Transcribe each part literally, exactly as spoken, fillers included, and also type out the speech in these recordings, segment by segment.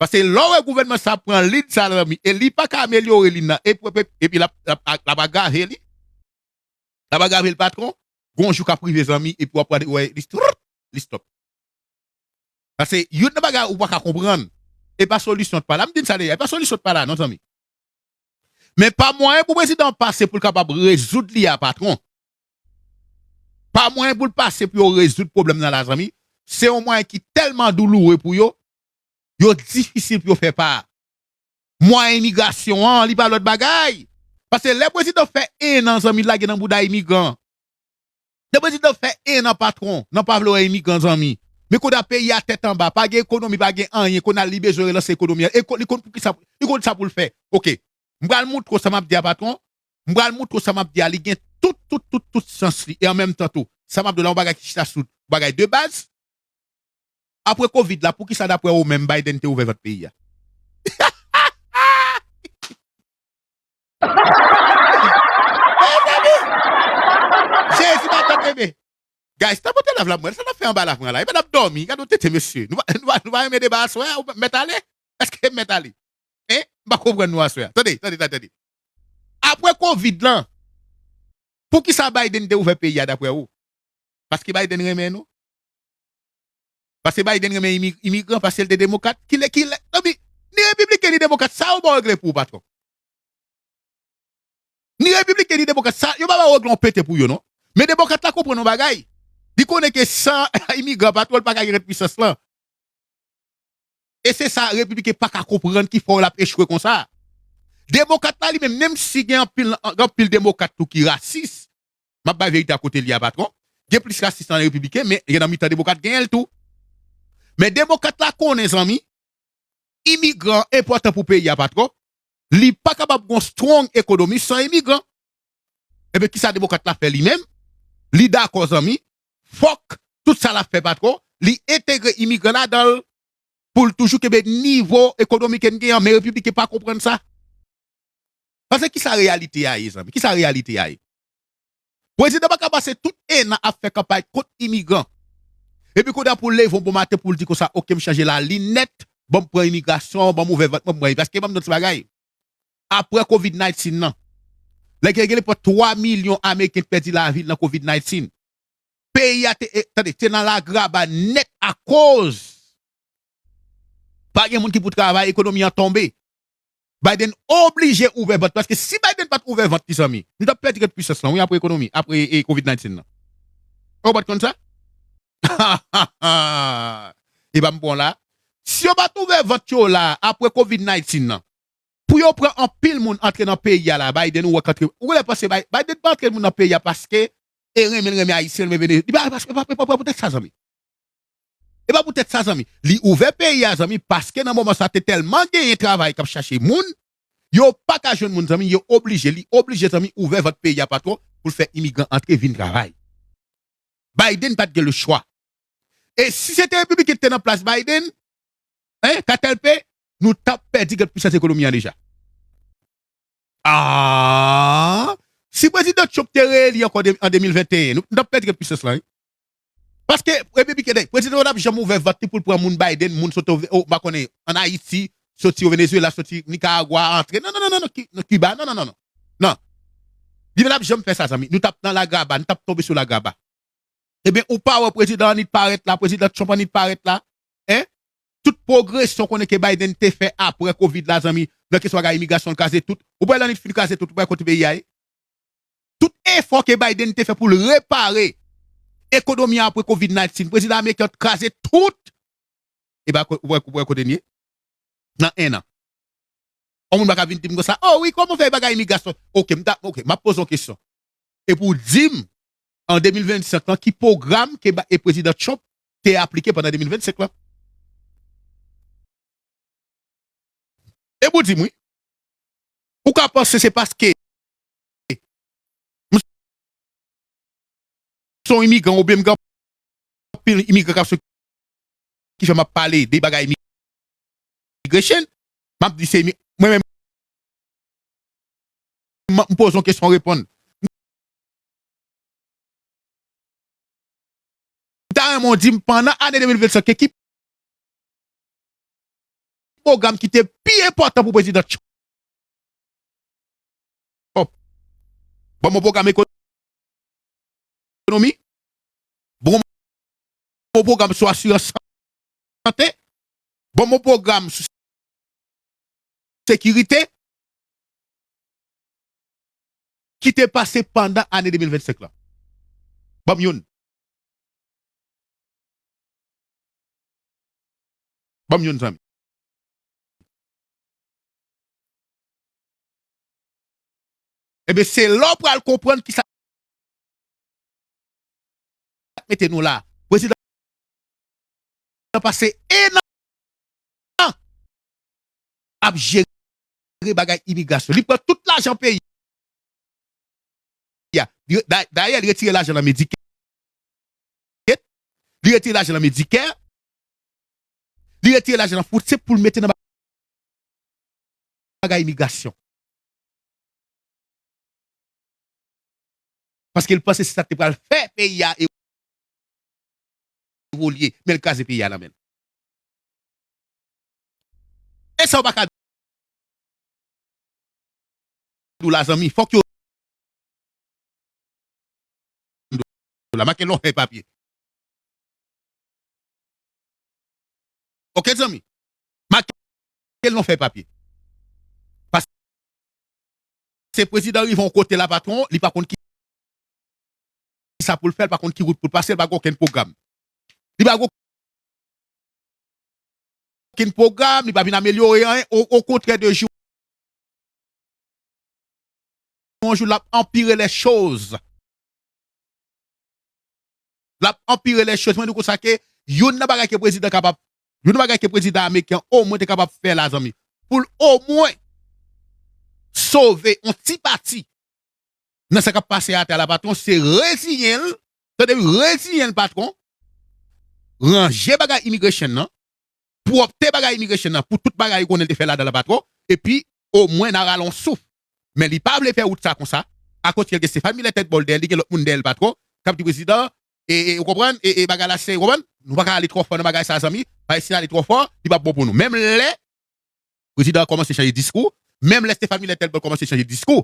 Paske lè w wè gouvènman sa pran lin sa, zanmi, e li pa ka amelyore lin nan, epi, epi, epi l ap, l ap, l ap agrave li. L ap agrave l, patwon. Gon jou k ap rive, zanmi, epi w ap wè li, li stop. Paske youn nan bagay ou pa ka konprann. E pa solisyon t pa la. M di n sa deja, e pa solisyon t pa la, non, zanmi. Men pa mwayen pou prezidan an pase pou l kapab rezoud li a, patwon. Pa mwayen pou l pase pou yo rezoud pwoblèm nan la, zanmi. Se yon mwayen ki tèlman douloure pou yo, yo difisil pou yo fè pa. Mwayen imigrasyon an, li pa lòt bagay. Paske lè prezidan fè en an, zanmi, l lage nan bouda imigran. Lè prezidan fè en an, patwon, nan pa vle wè imigran, zanmi. Men kounye a peyi a tèt anba, pa gen ekonomi, pa gen anyen, kounye a li bezwen relanse ekonomi an. E ko-, li konn pou ki sa, li konn sa pou l fè. Oke. M pral montre w sa m ap di a, patwon. M pral montre w sa m ap di a, li gen tout, tout, tout, tout sans li. E an menm tan tou, sa m ap di w la, yon bagay ki chita sou bagay de baz. Apre kovid la, poukisa, daprè ou menm, Biden te ouvè vant peyi a? Mezanmi! Jezi, matant eme! Guys, tapote lav la mwen. Sa n ap fè anba lav mwen la? E pa n ap dòmi. Gade yon tete, mesye. Nou pa, nou pa, nou pa renmen deba aswè a? Ou mèt ale? Èske m mèt ale? Hein? M pa konprann nou aswè a. Tande, tande, tande, tande. Apre kovid lan, poukisa Biden te ouvè peyi a, daprè ou? Paske Biden renmen nou? Paske Biden renmen imi-, imigran, paske l te demokrat? Kilè, kilè, zanmi, ni repibliken, ni demokrat, sa yo ba w regle pou ou, patwon. Ni repibliken, ni demokrat, sa, yo pa ba w regle yon pete pou yo, non. Men demokrat la konprann yon bagay. Li konnen ke san imigran, patwon, l pa ka genyen pwisans lan. E se sa repibliken pa ka konprann ki fè l ap echwe konsa. Demokrat la, li menm, menm si gen anpil, gen anpil demokrat tou ki rasis, m ap bay verite a kote li a, patwon. Gen plis rasis nan repibliken, men gen nan mitan demokrat genyen l tou. Men demokrat la konnen, zanmi, imigran enpòtan pou peyi a, patwon. Li pa kapab gon strong ekonomi san imigran. Ebyen, kisa demokrat la fè li menm? Li dakò, zanmi, fòk tout sa l ap fè, patwon, li entegre imigran ladan l pou l toujou kenbe nivo ekonomi ke n gen an, men repibliken pa konprann sa. Paske kisa reyalite a ye, zanmi? Kisa reyalite a ye? Prezidan pa ka pase tout en an ap fè kanpay kont imigran. Epi kounye a pou l leve yon bon maten pou l di konsa, oke, m chanje lalin nèt, ban m pran imigrasyon, ban m ouvè vant mwen, ban m pran, paske ban m di yon ti bagay. Apre kovid nineteen nan, lè gen, gen nenpòt twa milyon Ameriken k pèdi lavi l nan kovid nineteen. Peyi a te, e, tande, te nan lagraba nèt akoz pa gen moun ki pou travay, ekonomi an tonbe. Biden oblije ouvè vant, paske si Biden pa t ouvè vant, mezanmi, nou t ap pèdi grenn pwisans lan, wi, apre ekonomi, apre, e, kovid nineteen nan. Ou pa t konn sa? E pa m bon la. Si yo pa t ouvè vant yo la, apre kovid nineteen nan, pou yo pran anpil moun antre nan peyi a la, Biden ou wè k antre, ou genlè panse Bi-, Biden pa antre moun nan peyi a paske e renmen l renmen Ayisyen, renmen Venezwe-, li pa, pa, pa, pa, pa, pa poutèt sa, zanmi. E pa poutèt sa, zanmi. Li ouvè peyi a, zanmi, paske nan moman sa te tèlman genyen travay k ap chache moun, yo pa ka jwenn moun, zanmi, yo oblije, li oblije, zanmi, ouvè vant peyi a, patwon, pou l fè imigran antre vin travay. Biden pa t gen le chwa. E si se te repibliken ki te nan plas Biden, hein, katèlpe, nou t ap pèdi grenn pwisans ekonomi an deja. Ah, si prezidan Trump te reeli ankò de, an de mil venteyen, nou, nou t ap pèdi grenn pwisans lan, wi. Paske repibliken, prezidan yo t ap janm ouvè vant li pou l pran moun Biden, moun soti o, o, m pa konnen, ann Ayiti, soti o Venezuela, soti Nicaragua, antre. Non, non, non, non, non, Ki-, non, Kiba, non, non, non, non. Non. Li pa t ap janm fè sa, zanmi. Nou t ap nan lagraba, nou t ap tonbe sou lagraba. Ebyen, ou pa wè prezidan annik parèt la, prezidan Trump annik parèt la, hein? Tout pwogresyon konnen ke Biden te fè apre kovid la, zanmi, nan kesyon bagay imigrasyon, l kraze tout. Ou pa wè l annik fin kraze tout, ou pa wè kote peyi a ye? Tout efò ke Biden te fè pou l repare ekonomi an apre kovid nineteen, prezidan ameriken an t kraze tout. E ba, ou wè, ou wè kote n ye? Nan en an. Yon moun pa ka vin di m konsa, "Oh wi, kòman fè bagay imigrasyon?" Oke, m ta, oke, m ap poze yon kesyon. E pou w di m, an de mil vennsenk lan, ki pwogram ke ba, e prezidan Trump te aplike pandan de mil vennsenk lan? E pou w di m, wi. Ou ka panse se paske m se yon imigran oubyen m gen anpil imigran k ap sot ki fè m ap pale de bagay immigration, m ap di se imi-, mwen menm, m, m poze yon kesyon, w reponn. M ta renmen w di m, pandan ane de mil vennsenk, ki pwogram ki te pi enpòtan pou prezidan Trump. Ban m yon pwogram ekonomi, ban m yon pwogram sou asirans sante, ban m yon pwogram sou sekirite ki te pase pandan ane de mil vennsenk lan. Ban m youn. Ban m youn, zanmi. Ebyen, se la w pral konprann kisa k mete nou la. Prezidan pase en an ap jere bagay imigrasyon. Li pran tout lajan peyi a. Li- da- Dayè, li retire lajan nan Medicaid, li retire lajan nan Medicare, li retire lajan nan Food Stamp pou l mete nan bagay imigrasyon. Paske l panse se sa k te pral fè peyi a evolye, men l kraze peyi a nan men l. E sa w pa ka di w la, zanmi, fòk yo la make lè w fè papye. Oke, zanmi? Make lè w fè papye. Paske prezidan rive yon kote la, patwon, li pa konn ki sa pou l fè, li pa konn ki wout pou l pase, li pa gen okenn pwogram. Li pa gen okenn pwogram, li pa vin amelyore anyen. O, okontrè, de jou an jou, l ap anpire lè choz. L ap anpire lè choz. Mwen di w konsa ke youn nan bagay ke prezidan kapab, youn nan bagay ke prezidan ameriken omwen te kapab fè la, zanmi, pou l omwen sove yon ti pati nan sa k ap pase atè a la, patwon, se reziyen l, tande, reziyen l, patwon, ranje bagay immigration nan, pwòpte bagay immigration nan, pou tout bagay ou konnen l te fè ladan l, patwon, epi omwen n a rale yon souf. Men li pa vle fè wout sa konsa, akoz ke l gen Stéphane Millet tèt bò l dèyè l, li gen lòt moun dèyè l, patwon, k ap di prezidan, e, e, ou konprann, e, e bagay la se, ou konprann, nou pa ka ale twò fò nan bagay sa, zanmi, paske si n ale twò fò, li p ap bon pou nou. Menm lè prezidan an kòmanse chanje diskou, menm lè Stéphane Millet tèt bò l kòmanse chanje diskou,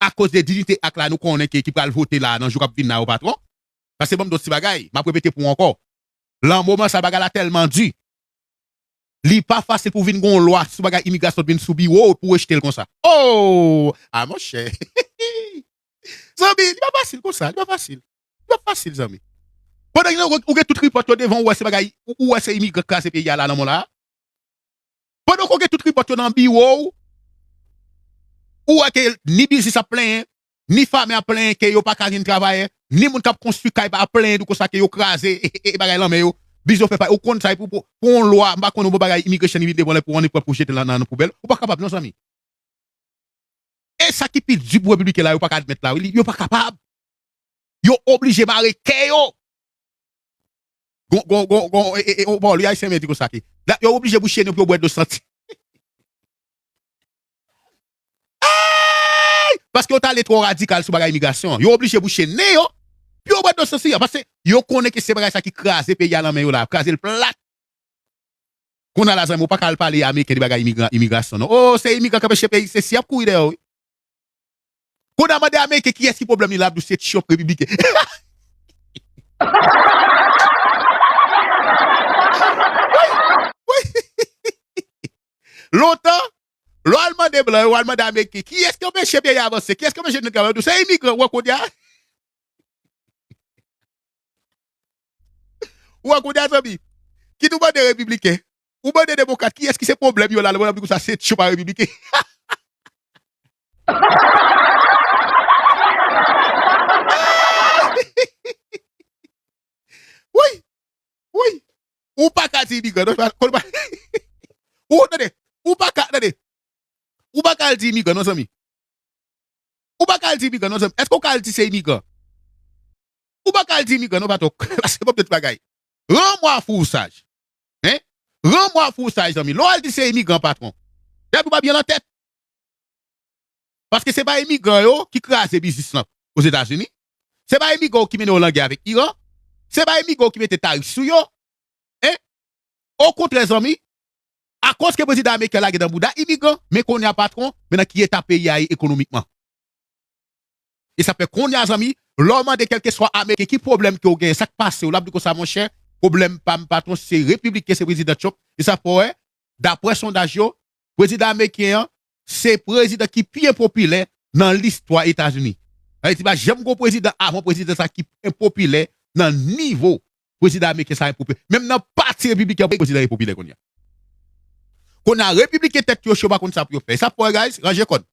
akoz de Dignité Act la, nou konnen ke ki pral vote la nan jou k ap vin la yo, patwon. Paske ban m di w ti bagay, m ap repete pou w ankò. Lan moman sa, bagay la tèlman di. Li pa fasil pou vin gon lwa sou bagay imigrasyon vin sou biwo w pou rejte l konsa. Oh! A monchè. Zanmi, li pa fasil konsa, li pa fasil. Li pa fasil, zanmi. Pandan ou, ou gen tout repòt yo devan w, ou wè se bagay, ou, ou wè se imigran k kraze peyi a la nan mond la. Pandan ke w gen tout repòt yo nan biwo w, ou wè ke ni biznis ap plenyen, ni famè ap plenyen ke yo pa ka jwenn travayè, ni moun k ap konstwi kay pa ap plenyen tou konsa ke yo kraze e, e, e bagay lanmè yo. Biznis yo fè pa, ou konn sa, e pou, pou, pou yon lwa, m pa konn yon bon bagay immigration vin devan lè pou annik pran pou jete nan, nan, nan poubèl. Ou pa kapab non, zanmi. E sa ki pi di pou repibliken la, yo pa ka admèt la, wi, yo pa kapab. Yo oblije mare kè yo. Gon, gon, gon, gon, e, e, e, bon, li ayisyen men di konsa ki. La, yo oblije bouche nou pou yo bwè dlo santi. Ay! Paske yo t ale twò radikal sou bagay imigrasyon. Yo oblije bouche nen yo pou yo bwè dlo santi an. Paske yo konnen ke se bagay sa ki kraze peyi a nan men yo la, kraze l plat. Kounye a la, zanmi, ou pa ka al pale ameriken de bagay imigran, imigrasyon, non. Oh, se imigran k anpeche peyi, se si y ap kouri dèyè w, wi. Kounye a mande ameriken kiyès ki pwoblèm li la, ap di w se Trump repibliken. Wi, wi. Lontan, lè w al mande blan yo, w al mande ameriken, kiyès ki anpeche peyi a avanse, kiyès ki anpeche nou travay, yo di w se imigran, ou wè kounye a. Ou wè kounye a, zanmi, kit ou mande repibliken, ou mande demokrat, kiyès ki se pwoblèm yo la, lè w ap di konsa, se Trump pa repibliken. Wi, wi. Ou pa ka di imigran, non, pa, pa, ou tande, ou pa ka, tande, ou pa ka al di imigran, non, zanmi. Ou pa ka al di imigran, non, zanmi. Èske ou ka al di se imigran? Ou pa ka al di imigran, non, patwon. Paske bon, tout bagay. Ranmwa fousaj. Hein? Ranmwa fousaj, zanmi. Lè w al di se imigran, patwon. Tèt ou pa byen nan tèt. Paske se pa imigran yo ki kraze biznis lan Ozetazini. Se pa imigran yo ki mennen yo lagè avèk Iran. Se pa imigran yo ki mete tarif sou yo. Hein? Okontrè, zanmi, Akoz ke prezidan ameriken lage nan bouda imigran, men kounye a patwon, men nan ki eta peyi a ye ekonomikman. E sa fè kounye a, zanmi, lè w mande kèlkeswa Ameriken ki pwoblèm ke w genyen, sa k pase w, l ap di w konsa, monchè, pwoblèm pa m, patwon, se Repibliken, se prezidan Trump. E sa fè w wè, daprè sondaj yo, prezidan ameriken an, se prezidan ki pi enpopilè nan listwa Etazini. Sa vle di, pa janm gon prezidan avan prezidan sa ki enpopilè nan nivo prezidan ameriken sa enpopilè. Menm nan pati repibliken, prezidan enpopilè kounye a. Kounye a, repibliken tèt yo cho, yo pa konn sa pou yo fè. E sa fè w wè, guys, ranje kò n.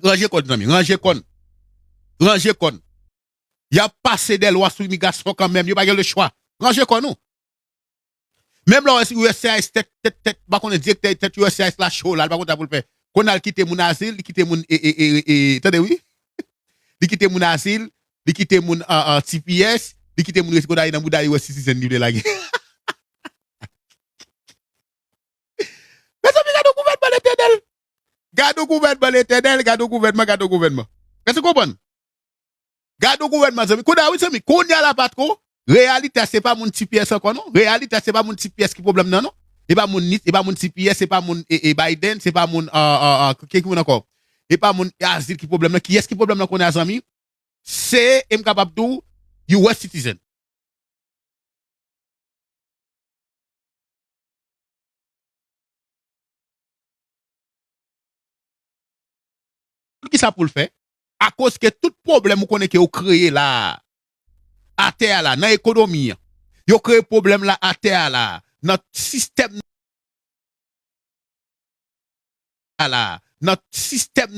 Ranje kò n, zanmi, ranje kò n. Ranje kò n. Y ap pase de lwa sou imigrasyon kanmenm, yo pa gen lechwa. Ranje kò nou. Menm lè w wè si U S C I S tèt, tèt, tèt, m pa konnen direktè tèt U S C I S la cho la, li pa konn sa pou l fè. Kounye a l kite moun azil, li kite moun, e, e, e, e, tande wi. Li kite moun azil, li kite moun, an, an, T P S, li kite moun resi kounye a nan bouda U S citizen li vle lage. Mezanmi, gade yon gouvènman Letènèl. Gade yon gouvènman Letènèl, gade yon gouvènman, gade yon gouvènman. Èske w konprann? Gade yon gouvènman, zanmi. Kounye a, wi, zanmi. Kounye a la, patwon, reyalite a, se pa moun T P S ankò, non. Reyalite a, se pa moun T P S ki pwoblèm nan, non. E pa moun Nit, e pa moun T P S, e pa moun, e, e Biden, se pa moun, a, a, a, ki, ki moun ankò? E pa moun azil ki pwoblèm nan. Kiyès ki pwoblèm nan kounye a, zanmi? Se, e m kapab di w, U S citizen. Kisa pou l fè? Akoz ke tout pwoblèm ou konnen ke yo kreye la, atè a la, nan ekonomi an, yo kreye pwoblèm la atè a la, nan sistèm a la, nan sistèm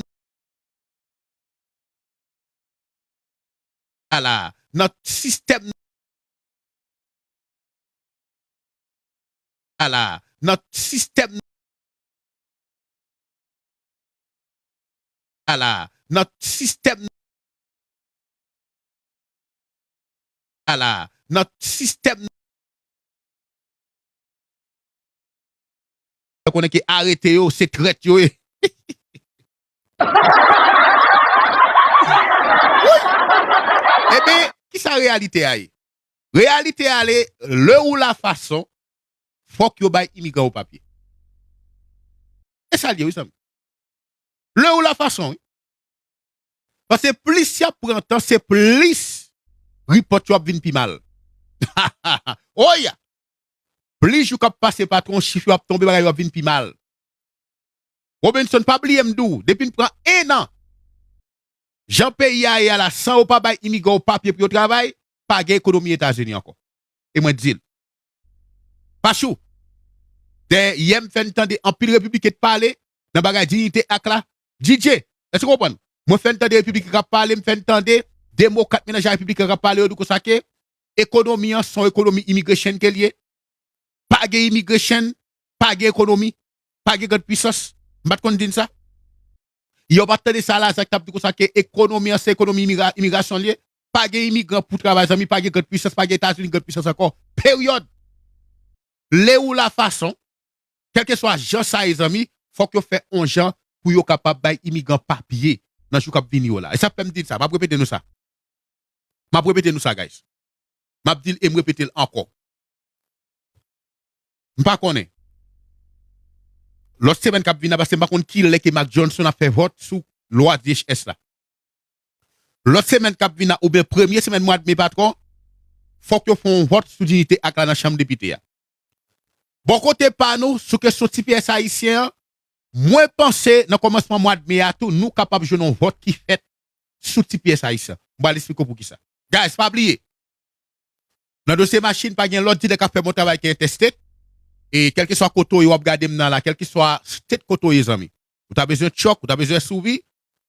a la, nan sistèm a la, nan sistèm a la, nan sistèm a la, nan sistèm konnen ke arete yo, se trèt yo ye. Wi. Ebyen, kisa reyalite a ye? Reyalite a le, le ou la fason, fòk yo bay imigran yo papye. E sa l ye, wi, zanmi. Le ou la fason, wi. Paske plis y ap pran tan, se plis ripòt yo ap vin pi mal. Oya! Plis jou k ap pase, patwon, chif yo ap tonbe, bagay yo ap vin pi mal. Robinson, pa bliye m di w, depi n pran en an, jan peyi a ye a la, san yo pa bay imigran yo papye pou yo travay, pa gen ekonomi Etazini ankò. E mwen di l. Pachou, dèyè yè m fè n tande anpil repibliken t pale nan bagay Diyite Ak la. D J, èske w konprann? Mwen fè n tande repibliken k ap pale, m fè n tande demokrat, mennaj a repibliken k ap pale, yo di konsa ke ekonomi an se yon ekonomi immigration ke l ye. Pa gen immigration, pa gen ekonomi, pa gen grande puissance. M pa t konn di n sa. Yo pa t tande sa Lazak t ap di konsa ke ekonomi an se ekonomi imigra-, imigrasyon l ye. Pa gen imigran pou travay, zanmi, pa gen grande puissance, pa gen Etazini grande puissance ankò. Peryòd. Le ou la fason, kèlkeswa jan sa ye, zanmi, fòk yo fè on jan pou yo kapab bay imigran papye nan jou k ap vini yo la. E sa fè m di n sa, m ap repete nou sa. M ap repete nou sa, guys. M ap di l e m repete l ankò. M pa konnen. Lòt semèn k ap vin la, paske m pa konn kilè ke Marc Johnson ap fè vòt sou lwa D H S la. Lòt semèn k ap vin la, oubyen premye semèn mwa d me, patwon, fòk yo fè yon vòt sou Diyite Ak la nan Chanm Depite a. Bò kote pa nou, sou kesyon T P S ayisyen an, mwen panse nan kòmansman mwa d me a tou, nou kapab jwenn yon vòt ki fèt sou T P S ayisyen. M pral esplike w poukisa. Guys, pa bliye, nan dosye machin, pa gen lòt dilè k ap fè bon travay ke Interstate. E kèlkeswa kote w ye, w ap gade m nan la, kèlkeswa state kote w ye, zanmi. Ou ta bezwen truck, ou ta bezwen S U V,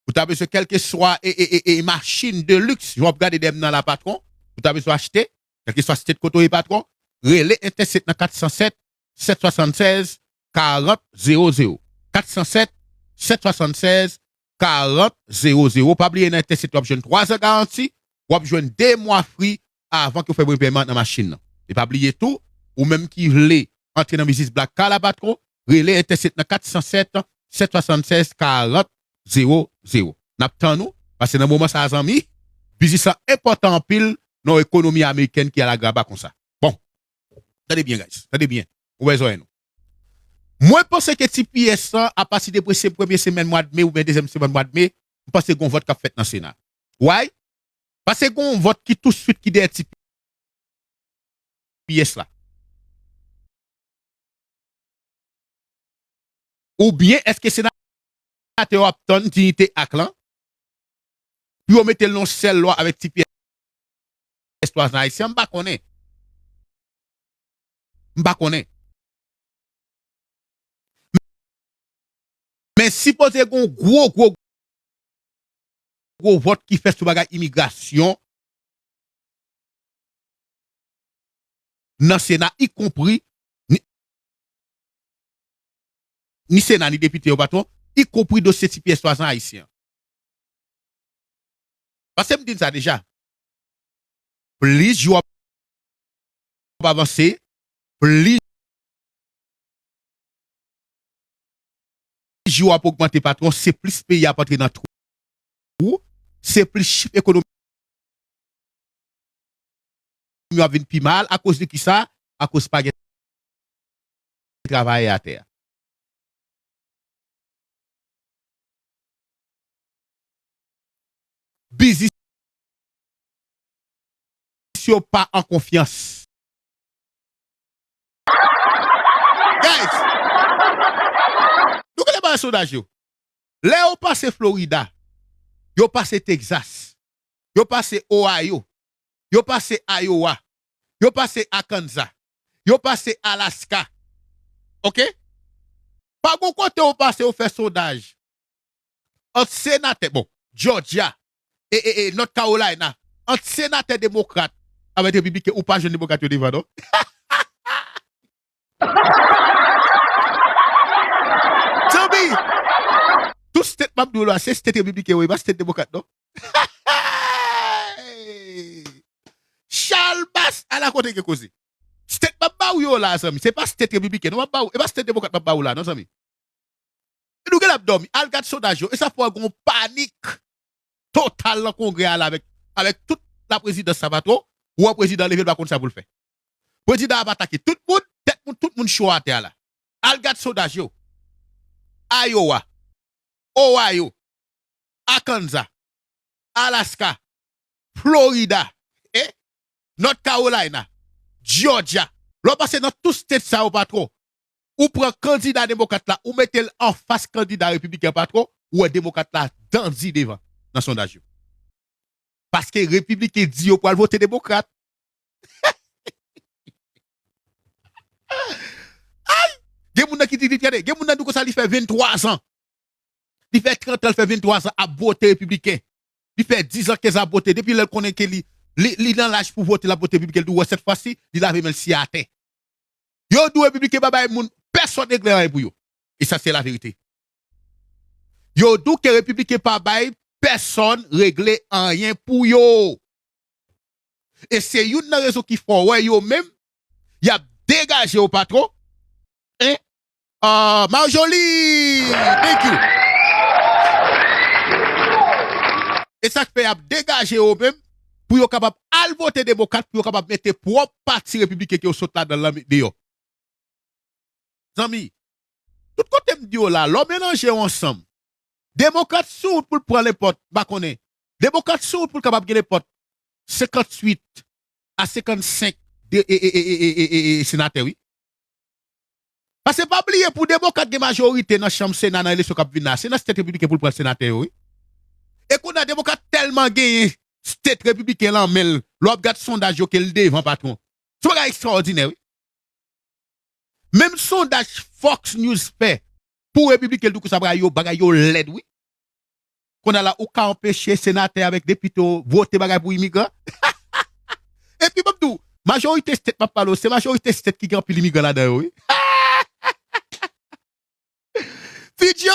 ou ta bezwen kèlkeswa e, e, e, e machin de luxe, jan w ap gade dèyè m nan la, patwon, ou ta bezwen achte, kèlkeswa state kote w ye, patwon, rele Interstate nan kat san sèt, sèt swasannsèz, karant, zewo zewo. Kat san sèt, sèt swasannsèz, karant, zewo zewo. Pa bliye nan Interstate w ap jwenn twa zan garanti, w ap jwenn de mwa free avan ke w fè premye pèman nan machin nan. E pa bliye tou, ou menm ki vle antre nan biznis Black Car la, patwon, rele Interstate nan kat san sèt, sèt swasannsèz, karant, zewo zewo. N ap tann ou, paske nan moman sa a, zanmi, biznis lan enpòtan anpil nan ekonomi amerikèn ki alagraba konsa. Bon, Tande byen, guys. Tande byen. Ouvè zòrèy nou. Mwen panse ke T P S lan, apati de premye, premye semèn mwa de me oubyen dezyèm semèn mwa de me, m panse gon vòt k ap fèt nan Sena. Why? Paske gon vòt ki touswit ki dèyè T P S la. Oubyen èske senatè yo ap tann Dignité Act lan pou yo mete l nan yon sèl lwa avèk T P S twa zan ayisyen? M pa konnen. M pa konnen. Men sipoze gen yon gwo, gwo, gwo vòt ki fèt sou bagay imigrasyon nan Sena, ikonpri ni, ni Sena, ni depite yo, patwon, ikonpri dosye T P S twa zan ayisyen an. Paske m di n sa deja. Plis jou ap avanse, plis jou ap ogmante, patwon, se plis peyi a ap antre nan twou, se plis chif ekonomi yo ap vin pi mal. Akoz de kisa? Akoz pa gen travayè atè a. Biznis yo pa an konfyans. Guys, nou konnen bagay sondaj yo. Lè yo pase Florida, yo pase Texas, yo pase Ohio, yo pase Iowa, yo pase Arkansas, yo pase Alaska. Oke? Pa gon kote yo pase, yo fè sondaj ant senatè, bon, Georgia, e, e, e, North Carolina, ant senatè demokrat avèk repibliken, ou pa jwenn demokrat yo devan, non? Zanmi, tout state m ap di w la, se state repibliken yo ye, e pa state demokrat, non? Chalbas, ala kote gen koze. State m ap ba w yo la, zanmi, se pa state repibliken, non, m ap ba w, e pa state demokrat m ap ba w la, non, zanmi. Nou genlè ap dòmi. Al gad sondaj yo. E sa fè w wè gon panik total nan Kongrè a la avèk, avèk tout laprezidans sa, patwon. Ou wè prezidan leve, l pa konn sa pou l fè. Prezidan ap atake tout moun, tèt moun, tout moun cho atè a la. Al gad sondaj yo. Iowa, Ohio, Arkansas, Alaska, Florida, e North Carolina, Georgia. Lè w pase nan tout state sa yo, patwon, ou pran kandida demokrat la, ou mete l anfas kandida repibliken, patwon, ou wè demokrat la danzi devan nan sondaj yo. Paske repibliken di yo pral vote demokrat. Ay! Gen moun nan ki di, li, tande, gen moun nan di konsa li fè venntwa zan. Li fè trant an, li fè venntwa zan ap vote repibliken. Li fè diz an, kenz an ap vote. Depi lè l konnen ke li, li, li nan laj pou vote, l ap vote repibliken, li di w wè sèt fwa si, li lave men l si atè. Yo di w repibliken pa bay moun, pèsonn regle anyen pou yo. E sa se laverite. Yo di w ke repibliken pa bay pèsonn regle anyen pou yo. E se youn nan rezon ki fè w wè yo menm, y ap degaje yo, patwon. Hein? Ah, Marjorie! Thank you. E sa k fè y ap degaje yo menm pou yo kapab al vote demokrat, pou yo kapab mete pwòp pati repibliken ke yo sot ladan l lan deyò. Zanmi, tout kote m di w la, lè w melanje yo ansanm, demokrat sou wout pou l pran nenpòt, m pa konnen. Demokrat sou wout pou l kapab gen nenpòt senkantuit a senkannsenk de, e, e, e, e senatè, wi. Paske pa bliye, pou demokrat gen majorite nan chanm Sena nan eleksyon k ap vin la, se nan state repibliken pou l pran senatè yo, wi. E kounye a, demokrat tèlman genyen state repibliken lan men l, lè w ap gad sondaj yo ke l devan, patwon. Se yon bagay ekstraòdinè, wi. Menm sondaj Fox News fè pou repibliken, l di konsa bagay yo, bagay yo lèd, wi. Kounye a la, ou ka anpeche senatè avèk depite w vote bagay pou imigran. Epi, m ap di w, majorite state m ap pale w, se majorite state ki gen anpil imigran ladan yo, wi. Fidjo!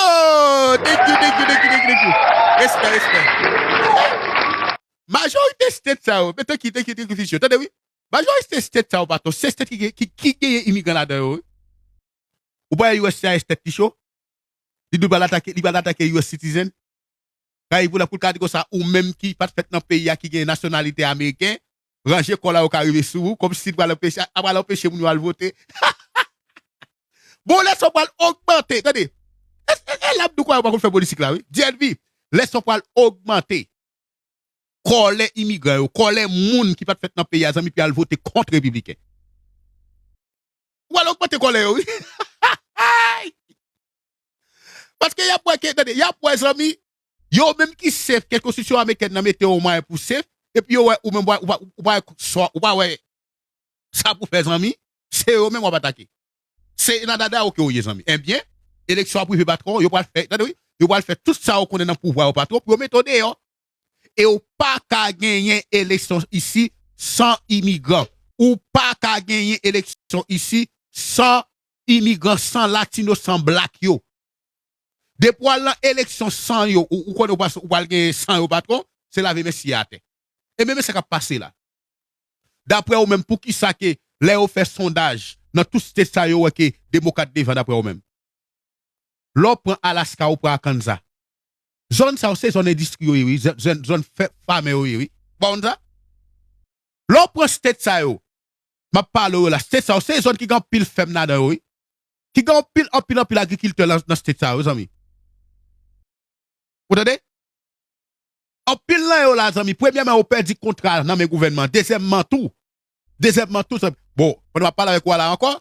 Thank you, thank you, thank you, thank you, thank you. Respè, respè. Majorite state sa yo, men thank you, thank you, thank you, Fidjo. Tande, wi. Majorite state sa yo, patwon, se state ki, ki, ki genyen imigran ladan yo, wi. Ou pa wè U S C I S tèt li cho? Li di l pral atake, li pral atake U S citizen. Kay pou la, pou l ka di konsa, ou menm ki pa t fèt nan peyi a, ki gen nasyonalite ameriken, ranje kò la yo ka rive sou ou, kòmsi l pral anpeche, a pral anpeche moun yo al vote. Bon, lè sa w pral ogmante, tande. E, e, e la m di w kwa yo pa konn fè politik la, wi. D N V, lè sa w pral ogmante kòlè imigran yo, kòlè moun ki pa t fèt nan peyi a, zanmi, pou y al vote kont repibliken. Ou pral ogmante kòlè yo, wi. Paske y ap wè ke, tande, y ap wè, zanmi, yo menm ki safe, ke konstitisyon amerikèn nan mete yo mwayen pou safe, epi yo wè ou menm, ou pa, ou pa, ou pa wè sa, ou pa wè sa pou fè, zanmi, se yo menm w ap atake. Se nan dada yo ke w ye, zanmi. Ebyen, eleksyon ap rive, patwon, yo pral fè, tande wi, yo pral fè tout sa yo konnen nan pouvwa yo, patwon, pou yo mete w deyò. E w pa ka genyen eleksyon isi san imigran. Ou pa ka genyen eleksyon isi san imigran, san latino, san blak yo. Depi w al nan eleksyon san yo, ou, ou konnen ou pral, ou pral genyen san yo, patwon, se lave men siye atè. E men, men sa k ap pase la. Daprè ou menm, poukisa ke lè yo fè sondaj nan tout state sa yo wè ke demokrat devan daprè ou menm? Lè w pran Alaska, ou pran Arkansas. Zòn sa yo se zòn endistri yo ye, wi. Zòn, zòn, zòn fè, famè yo ye, wi. Ou pa konn sa? Lè w pran state sa yo, m ap pale w yo la, state sa yo se zòn ki gen anpil fèm ladan yo, wi. Ki gen anpil, anpil, anpil agrikiltè nan, nan state sa yo, zanmi. Ou tande? Anpil nan yo la, zanmi, premyèman, yo pèdi kontra nan men gouvènman. Dezyèmman tou, dezyèmman tou, zanmi, bon, pandan m ap pale avèk ou a la ankò,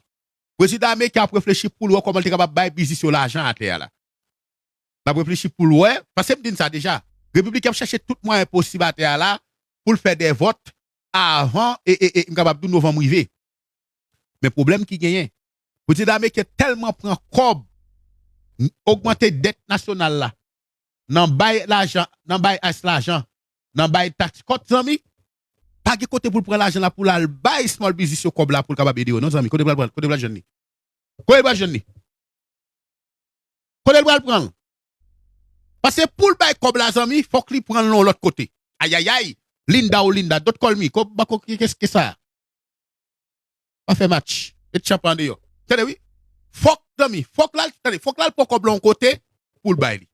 prezidan ameriken ap reflechi pou l wè kòman l te kapab bay biznis yo lajan atè a la. L ap reflechi pou l wè, paske m di n sa deja, repibliken ap chèche tout mwayen posib atè a la pou l fè de vòt avan, e, e, e, m kapab di w novanm rive. Men pwoblèm ki genyen, prezidan ameriken tèlman pran kòb, n-, ogmante dèt nasyonal la, nan bay lajan, nan bay ICE lajan, nan bay tax cut, zanmi, pa gen kote pou l pran lajan la pou l al bay small business yo kòb la pou l kapab ede yo, non, zanmi. Kote l pral pran, kote l pral jwenn li? Kote l pral jwenn li? Kote l pral pran l? Paske pou l bay kòb la, zanmi, fòk li pran l nan yon lòt kote. Ayayay, Linda ou Linda, don't call me. Kòb bako, qu'est-ce que ça? Pa fè match. Met chanpan deyò. Tande wi. Fòk, zanmi, fòk l al, tande, fòk l al pran kòb la yon kote pou l bay li.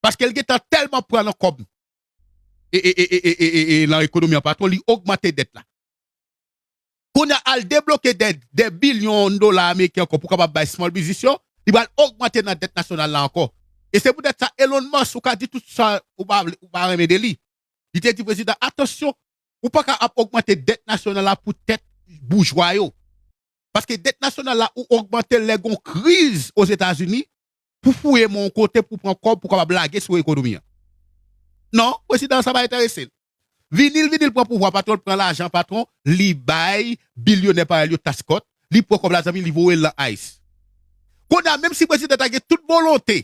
Paske l gentan tèlman pran nan kòb. E, e, e, e, e, e, e, e, nan ekonomi an patwon, li ogmante dèt la. Kounye a al debloke de, de bilyon dola ameriken ankò pou kapab bay small business yo, li pral ogmante nan dèt nasyonal la ankò. E se poutèt sa, Elon Musk, ou ka di tout sa ou pa vle, ou pa renmen de li. Li te di prezidan, atansyon, ou pa ka ap ogmante dèt nasyonal la pou tèt boujwa yo. Paske dèt nasyonal la ou ogmante l lè gon kriz Ozetazini pou fouye men yon kote pou pran kòb pou kapab lage sou ekonomi an. Non, prezidan sa pa enterese l. Vini l, vini l pran pouvwa, patwon, l pran lajan, patwon, li bay bilyonè parèy li yo tax cut, li pran kòb la, zanmi, li voye l nan ICE. Kounye a, menm si prezidan ta gen tout volonte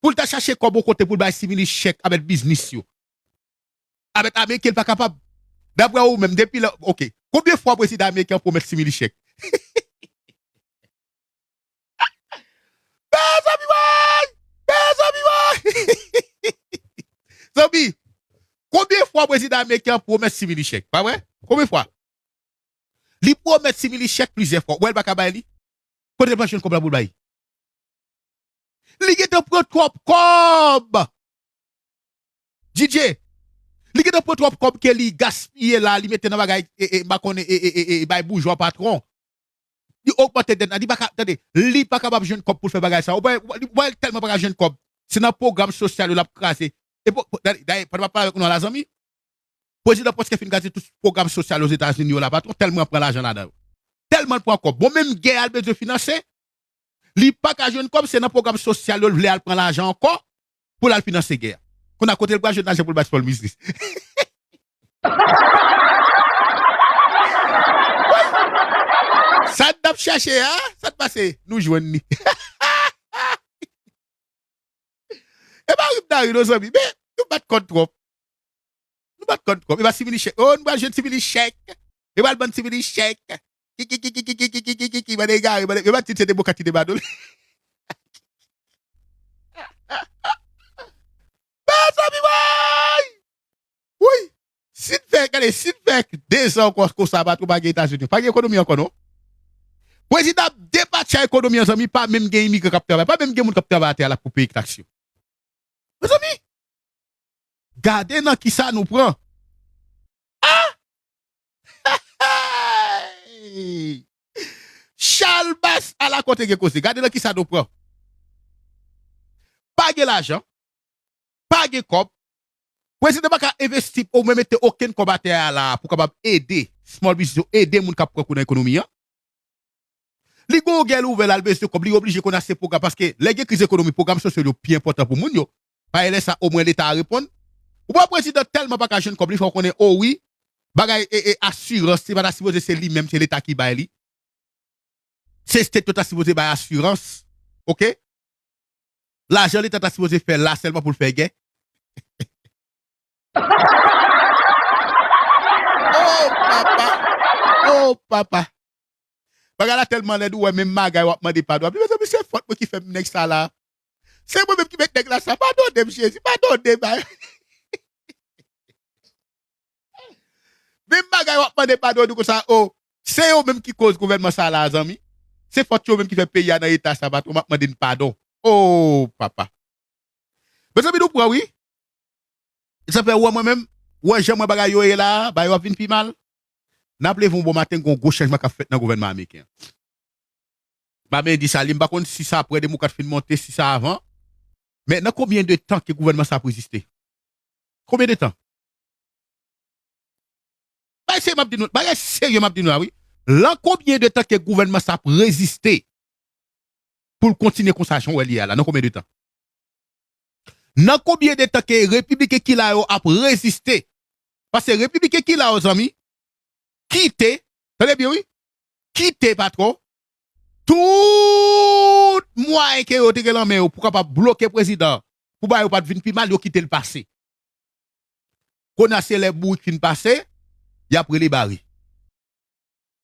pou l ta chache kòb yon kote pou l bay stimulus chèk avèk biznis yo, avèk ameriken, l pa kapab. Daprè ou menm, depi lè, oke, konbyen fwa prezidan ameriken an pwomèt stimulus chèk? Mezanmi, woy! Mezanmi, woy! Zanmi, konbyen fwa prezidan ameriken an pwomèt stimulus chèk? Pa vre? Konbyen fwa? Li pwomèt stimulus chèk plizyè fwa. Ou wè l pa ka bay li? Kote l pral jwenn kòb la pou l bay? Li gentan pran twòp kòb. D J, li gentan pran twòp kòb ke li gaspiye la, li mete nan bagay, e, e, m pa konnen, e, e, e, e, bay boujwa patwon. Li ogmante dèt la, li pa ka, tande, li pa kapab jwenn kòb pou l fè bagay sa. Ou pa, ou pa, li, ou pa tèlman pa ka jwenn kòb. Se nan pwogram sosyal yo l ap kraze. E po, po, dayè, pandan m ap pale avèk nou an la, zanmi, prezidan prèske fin kraze tout pwogram sosyal Ozetazini yo la, patwon, tèlman l pran lajan ladan yo. Tèlman l pran kòb. Bon, menm gè a l bezwen finanse, li pa ka jwenn kòb, se nan pwogram sosyal yo l vle al pran lajan ankò pou l al finanse gè a. Kounye a, kote l pral jwenn lajan pou l bay small business? Sa n ap chache a, sa n pase, nou jwenn li. E pa ri m ta ri non, zanmi, men nou bat kòd twòp. Nou bat kòd twòp. E pa stimulus chèk. Oh, nou pral jwenn stimulus chèk. E pral ban stimulus chèk. Ki, ki, ki, ki, ki, ki, ki, ki, ki, ki, bann egare, bann, yo pa di se demokrat ki te ba nou l. Mezanmi, woy! Woy! Si n fè, gade, si n fè de zan ankò konsa, patwon, pa gen Etazini. Pa gen ekonomi ankò, non. Prezidan ap depatcha ekonomi an, zanmi, pa menm gen imigran k ap travay, pa menm gen moun k ap travay atè a la pou peye taks yo. Mezanmi, gade nan kisa nou pran. Chalbas, ala kote gen koze. Gade nan kisa nou pran. Pa gen lajan, pa gen kòb. Prezidan pa ka envesti oubyen mete okenn kòb atè a la pou kapab ede small business yo, ede moun k ap pran kou nan ekonomi an. Li gon gèl ouvè la, l bezwen kòb, li oblije konn ase pwogram, paske lè gen kriz ekonomik, pwogram sosyal yo pi enpòtan pou moun yo. Paske lè sa, omwen Leta a reponn. Ou wè prezidan tèlman pa ka jwenn kòb, li fè w konnen, o wi, bagay e, e asirans, se pa ta sipoze se li menm, se Leta ki bay li. Se state yo ta sipoze bay asirans, oke? Lajan Leta ta sipoze fè la sèlman pou l fè gè. Oh papa! Oh papa! Bagay la tèlman lèd, ou wè menm bagay w ap mande padon. Ap di, mezanmi, se fòt mwen ki fè m nèg sa la. Se mwen menm ki met nèg la sa. Padone m, Jezi, padone m. Menm bagay w ap mande padon, di konsa, o, se yo menm ki koz gouvènman sa la, zanmi. Se fòt yo menm ki fè peyi a nan eta sa, patwon, m ap mande n padon. O, papa. Mezanmi, nou pran, wi. Sa fè, ou wè mwen menm, ou wè jan mwen bagay yo ye la, bagay yo ap vin pi mal. N ap leve yon bon maten, gon gwo chanjman k ap fèt nan gouvènman ameriken an. M pa byen di sa, li, m pa konn si sa apre demokrat fin monte, si sa avan. Men nan konbyen de tan ke gouvènman sa ap reziste? Konbyen de tan? Bagay serye m ap di nou, bagay serye m ap di nou la, wi. Lan konbyen de tan ke gouvènman sa ap reziste pou l kontinye konsa jan w wè l ye a la? Nan konbyen de tan? Nan konbyen de tan ke repibliken ki la yo ap reziste? Paske repibliken ki la yo, zanmi, kite, tande byen, wi, kite patwon, tout mwayen ke yo te gen lan men yo pou kapab bloke prezidan, pou bagay yo pa t vin pi mal, yo kite l pase. Kounye a se lè bourik fin pase, y ap rele bare.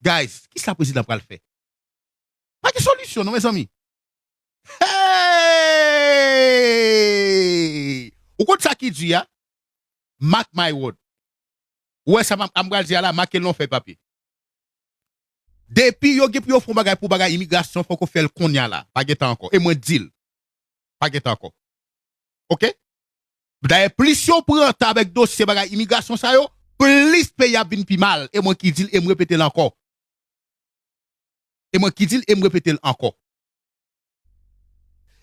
Guys, kisa prezidan pral fè? Pa gen solisyon non, mezanmi. Hey! Ou konn sa ki di a? Mark my word. Ou wè sa m ap, m pral di a la, make l nan yon fèy papye. Depi yo gen pou yo fè yon bagay pou bagay imigrasyon, fòk yo fè l kounye a la. Pa gen tan ankò. E mwen di l. Pa gen tan ankò. Oke? Dayè, plis yo pran tan avèk dosye bagay imigrasyon sa yo, plis peyi a ap vin pi mal. E mwen ki di l, e m repete l ankò. E mwen ki di l, e m repete l ankò.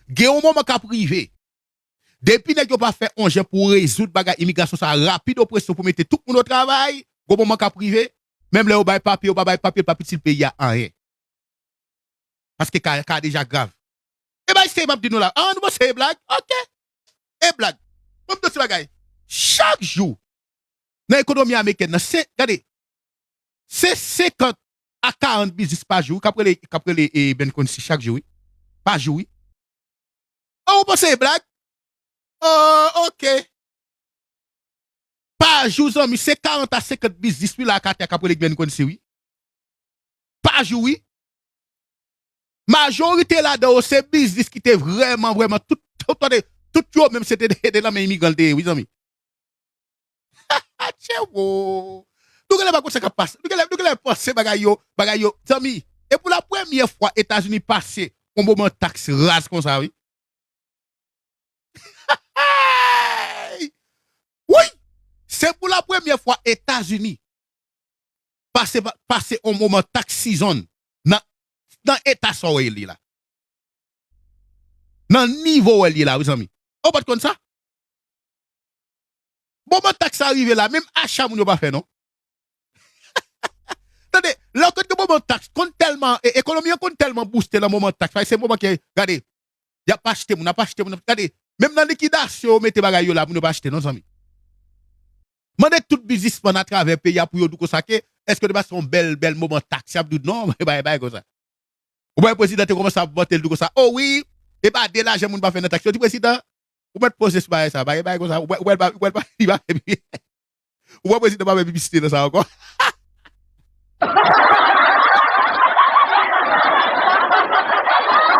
Gen yon moman k ap rive. Depi nèg yo pa fè on jan pou rezoud bagay imigrasyon sa rapid opresyon pou mete tout moun o travay, gon moman k ap rive, menm lè yo bay papye, yo pa bay papye, l p ap itil peyi a anyen. Paske ka, ka deja grav. E bay se m ap di nou la. Ah, nou panse e blag? Oke. E blag. Bon, m di yon ti bagay. Chak jou, nan ekonomi amerikèn nan, se, gade, se senkant a karant biznis pa jou, k ap rele, k ap rele, e, Ben Quincy chak jou, wi. Pa jou, wi. Oh, ou panse e blag? Oh, oke. Pa jou, zanmi, se karant a senkant biznis, wi, la ak atè k ap rele Ben Quincy, wi. Pa jou, wi. Majorite ladan yo se biznis ki te vrèman, vrèman, tout, tout, tout, tout yo menm se te, te, te nan men imigran l te ye, wi, zanmi. Tchewo! Nou genlè pa konn sa k ap pase. Nou genlè, nou genlè panse bagay yo, bagay yo. Zanmi, e pou la premyè fwa Etazini pase yon moman taks raz konsa, wi. Wi! Se pou la premyè fwa Etazini pase, pase yon moman tax season nan, nan eta sa w wè l ye la. Nan nivo w wè l ye la, wi, zanmi. Ou pa t konn sa? Moman taks sa rive la, menm acha moun yo pa fè, non. Tande, lè w konn gen moman taks, konn tèlman, e, ekonomi an konn tèlman booste nan moman taks, paske se moman ke, gade, y ap achte moun, ap achte moun, gade, menm nan likidasyon, yo mete bagay yo la, moun yo pa achte, non, zanmi. Mande tout biznismann atravè peyi a pou yo di w konsa ke, èske w te pase yon bèl, bèl moman taks, y ap di w non, bay, bay konsa. Ou wè prezidan te kòmanse ap vante l tou konsa. O wi, e pa de lajan moun pa fè nan taks. Yo di prezidan, ou mèt poze sou bagay sa. Bagay, bagay konsa. Ou wè, ou wè, ou wè, ou wè, ou wè prezidan pa fè piblisite nan sa ankò.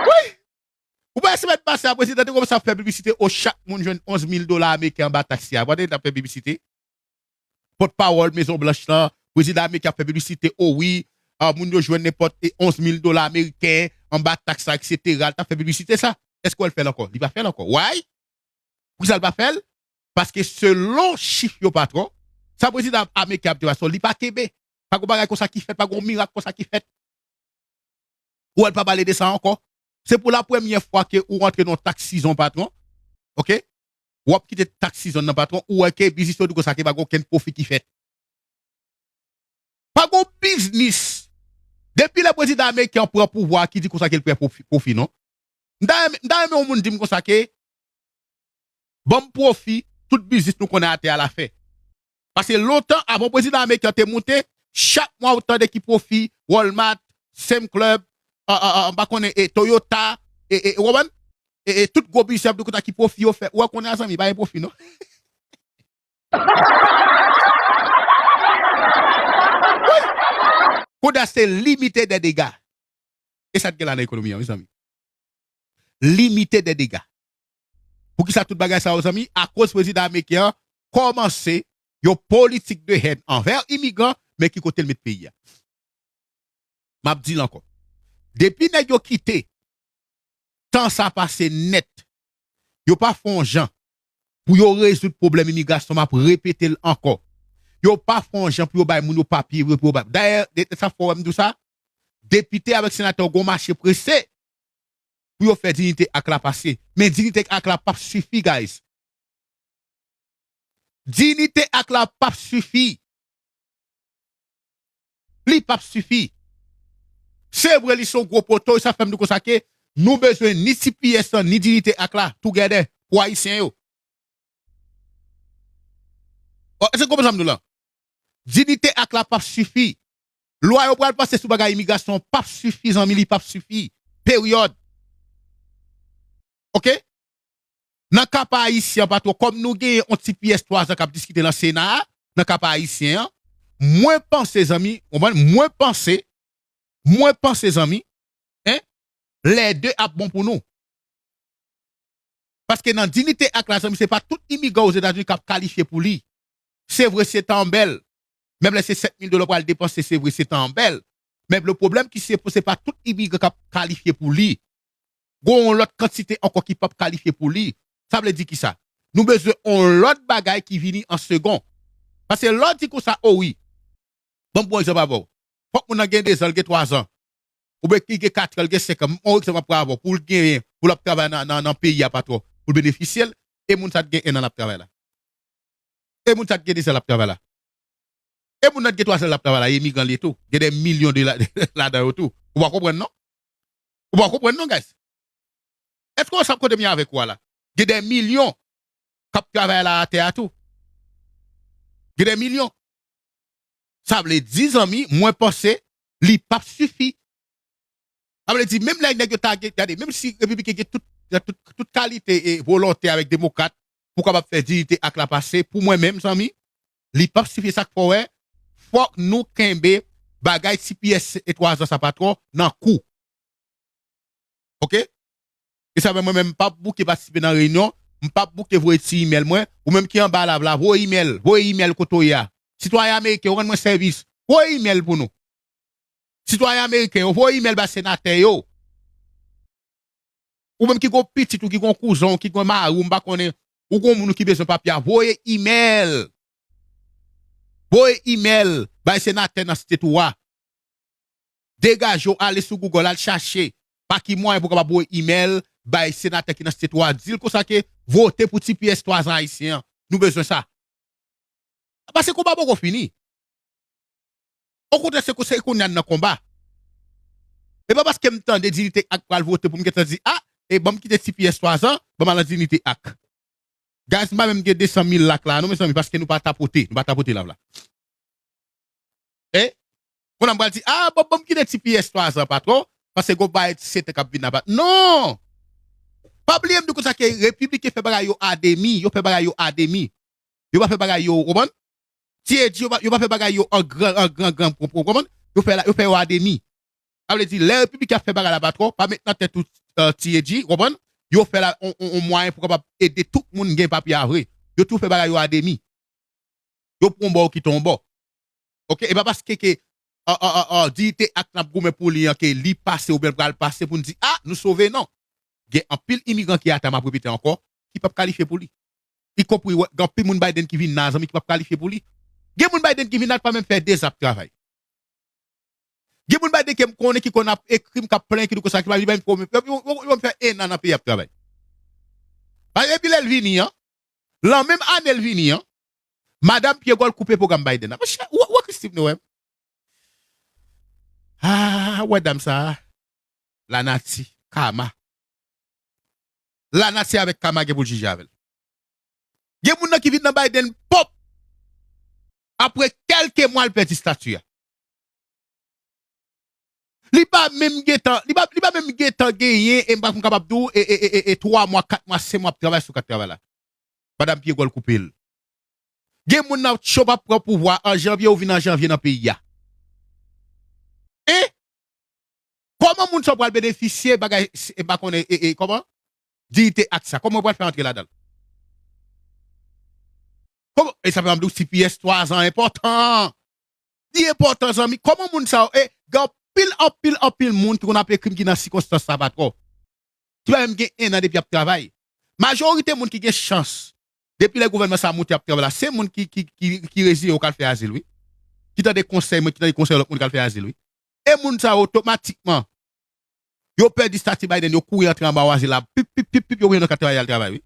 Wi! Ou pa wè semèn pase a, prezidan te kòmanse ap fè piblisite, o chak moun jwenn onz mil dola ameriken anba taks li a. Pandan l t ap fè piblisite, pòtpawòl Mezon Blanch lan, prezidan ameriken ap fè piblisite, o wi, a, moun yo jwenn nenpòt e onz mil dola ameriken anba taks la, etsetera. L t ap fè piblisite sa. Èske w wè l fè l ankò? Li pa fè l ankò. Why? Poukisa l pa fè l? Paske selon chif yo, patwon, sa prezidan ameriken ap di a, li pa kenbe. Pa gon bagay konsa ki fèt, pa gon mirak konsa ki fèt. Ou wè l pa pale de sa ankò. Se pou la premyè fwa ke ou rantre nan tax season, patwon. Oke? W ap kite tax season nan, patwon. Ou wè ke biznis yo di konsa ke pa gen okenn pwofi ki fèt. Pa gen biznis. Depi lè prezidan ameriken an pran pouvwa a ki di konsa ke l pran pwofi, pwofi, non. M ta renmen, m ta renmen yon moun di m konsa ke, ban m pwofi, tout biznis nou konnen atè a l ap fè. Paske lontan, avan prezidan ameriken an te moute, chak mwa ou tande ki pwofi, Walmart, Sam's Club, a, a, a, m pa konnen, e, Toyota, e, e, ou konprann? E, e, tout gwo biznis ap di konsa ki pwofi yo fè. Ou wè kounye a, zanmi, pa gen pwofi, non. Wi. Kounye a se limite de dega. E sa t gen la nan ekonomi an, wi, zanmi. Limite de dega. Poukisa tout bagay sa yo, zanmi? Akoz prezidan ameriken an kòmanse yon politik de hèn anvè imigran, men ki kote l met peyi a. M ap di l ankò. Depi nèg yo kite tan sa pase nèt, yo pa fè yon jan pou yo rezoud pwoblèm imigrasyon, m ap repete l ankò. Yo pa fè yon jan pou yo bay moun yo papye, pou yo bay. Dayè, de, de sa fò wè m di w sa, depite avèk senatè yo gon mache prese pou yo fè Dignité Act la pase. Men Dignité Act la p ap sifi, guys. Dignité Act la p ap sifi. Li p ap sifi. Se vre, li se yon gwo poto, e sa fè m di konsa ke nou bezwen ni T P S lan, ni Dignité Act la, together, pou Ayisyen yo. O, èske w konprann sa m di w la? Dignité Act la p ap sifi. Lwa yo pral pase sou bagay imigrasyon p ap sifi, zanmi, li p ap sifi. Peryòd. Oke? Nan ka pa ayisyen an, patwon, kòm nou genyen yon T P S twa zan k ap diskite nan Sena a, nan ka pa ayisyen an, mwen panse, zanmi, w konprann? Mwen panse, mwen panse, zanmi, en, lè de ap bon pou nou. Paske nan Dignité Act la, zanmi, se pa tout imigran Ozetazini k ap kalifye pou li. Se vre, se tan bèl. Menm lè se sèt mil dola w pral depanse, se vre, se tan bèl. Men le pwoblèm ki se, se pa tout imigran k ap kalifye pou li. Gon yon lòt kantite ankò ki p ap kalifye pou li. Sa vle di kisa? Nou bezwen yon lòt bagay ki vini an segon. Paske lè w di konsa, o wi, ban m pran egzanp avè w. Fòk moun nan gen de zan, l gen twa zan. Oubyen ki gen kat an, l gen senk an. M pran egzanp apre avè w. Pou l genyen, pou l ap travay nan, nan, nan peyi a, patwon, pou l benefisye l, e moun sa t gen en an l ap travay la. E moun sa t gen de zan l ap travay la. E moun nan t gen twa zan l ap travay la, e imigran li ye tou. Gen de milyon de la, ladan yo tou. Ou pa konprann, non? Ou pa konprann, non, guys? Èske w sa kote m ye avèk ou a la? Gen de milyon k ap travay la atè a tou. Gen de milyon. Sa vle di, zanmi, mwen panse li p ap sifi. Sa vle di, menm lè nèg yo ta gen, gade, menm si repibliken gen tout, gen tout, tout kalite e volonte avèk demokrat pou kapab fè Dignité Act la pase, pou mwen menm, zanmi, li p ap sifi. Sa k fè w wè, fòk nou kenbe bagay T P S e twa zan sa patwon nan kou. Oke? E sa fè mwen menm, m p ap bouke patisipe nan reyinyon, m p ap bouke voye ti imèl mwen, ou menm ki anba live la, voye imèl, voye imèl kote w ye a. Sitwayen ameriken, ou rann mwen sèvis, voye imèl pou nou. Sitwayen ameriken yo, voye imèl bay senatè yo. Ou menm ki gon pitit ou, ki gon kouzen w, ki gon mari w, m pa konnen, ou gon moun ou ki bezwen papye a, voye imèl. Voye imèl bay senatè nan state ou a. Degaje w, ale sou Google, al chache pa ki mwayen pou w kapab voye imèl bay senatè ki nan state ou a, di l konsa ke vote pou T P S twa zan ayisyen an. Nou bezwen sa. Paske konba poko fini. Okontrè, se kou-, se kounye a n nan konba. E pa paske m tande Dignité Act pral vote pou m gentan di, a, e ban m kite T P S twa zan, ban m al nan Dignité Act. Guys, m pa menm gen de san mil like la, non, mezanmi, paske nou pa tapote, nou pa tapote live la. E? Kounye a m pral di, a, bon, bon, m kite T P S twa zan, patwon, paske gon bagay ti sete k ap vin nan pat-, non! Pa bliye m di konsa ke repibliken fè bagay yo a demi, yo fè bagay yo a demi. Yo pa fè bagay yo, ou konprann? Ti Edi, yo pa, yo pa fè bagay yo an gran, an gran, gran, ou konprann? Yo fè la, yo fè yo a demi. Sa vle di, lè repibliken ap fè bagay la, patwon, pa met nan tèt ou, eh, Ti Edi, ou konprann? Yo fè la, on, on, on mwayen pou kapab ede tout moun gen papye a vre. Yo toujou fè bagay yo a demi. Yo pran yon bò, yo kite yon bò. Oke? E pa paske ke, a, a, a, a, Dignité Act n ap goumen pou li an, ke li pase oubyen l pral pase pou n di, a, nou sove, non. Gen anpil imigran ki atè a, m ap repete ankò, ki p ap kalifye pou li. Ikonpri, wè, gen anpil moun Biden ki vin la, zanmi, ki p ap kalifye pou li. Gen moun Biden ki vin la, pa menm fè de zan ap travay. Gen moun Biden ke m konnen ki konn ap ekri m, k ap plenyen, ki di konsa, ki pa li menm pwoblèm. Yo, yo, yo, yo fè en an nan peyi ap travay. Paske depi lè l vini an, lan menm ane l vini an, madanm Pyegòl koupe pwogram Biden nan. Monchè, ou, ou wè Christine Noem? Ah, ou wè dam sa a? Lanati, kama. Lanati avèk kama gen pou l jije avè l. Gen moun nan ki vin nan Biden pòp. Apre kèlke mwa, l pèdi estati a. Li pa menm gentan, li pa, li pa menm gentan genyen, e m pa konn kapab di w, e, e, e, e, e twa mwa, kat mwa, senk mwa ap travay sou kat travay la. Madanm Pyegòl koupe l. Gen moun nan Trump ap pran pouvwa an janvye, ou vin an janvye nan peyi a. E kòman moun sa pral benefisye bagay, e, pa konnen, e, e, kòman? Diyite ak sa. Kòman w pral fè antre ladan l? Kòman? E sa fè m ap di w, C P S twa zan enpòtan. Li enpòtan, zanmi. Kòman moun sa yo, e, gen anpil, anpil, anpil moun ki konn ap ekri m ki nan sikonstans sa, patwon. Ki pa menm gen en an depi ap travay. Majorite moun ki gen chans, depi lè gouvènman sa a moute ap travay la, se moun ki, ki, ki, ki reziye yo k al fè azil, wi. Ki tande konsèy mwen, ki tande konsèy lòt moun k al fè azil, wi. E moun sa yo, otomatikman, yo pèdi estati Biden, yo kouri antre anba w azil la, pip, pip, pip, pip, yo voye nan kat travay al travay, wi.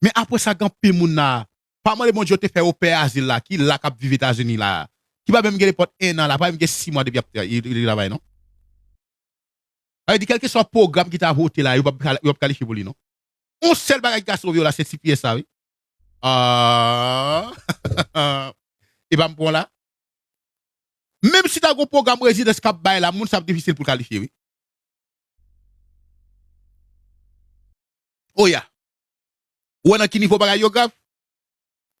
Men apre sa, gen anpil moun la, pa mande Bondye yo te fè yo pè azil la, ki la k ap viv Etazini la, ki pa menm gen nenpòt en an la, pa menm gen sis mwa depi ap tra-, li, li travay, non? Sa vle di, kèlkeswa pwogram ki ta vote la, yo p ap, yo p ap kalifye pou li, non. Yon sèl bagay ki ka sove yo la, se C P S sa, wi. Ah. E pa m pran la. Menm si ta gon pwogram rezidans k ap bay la, moun sa ap difisil pou l kalifye, wi. Oya. Ou wè nan ki nivo bagay yo grav?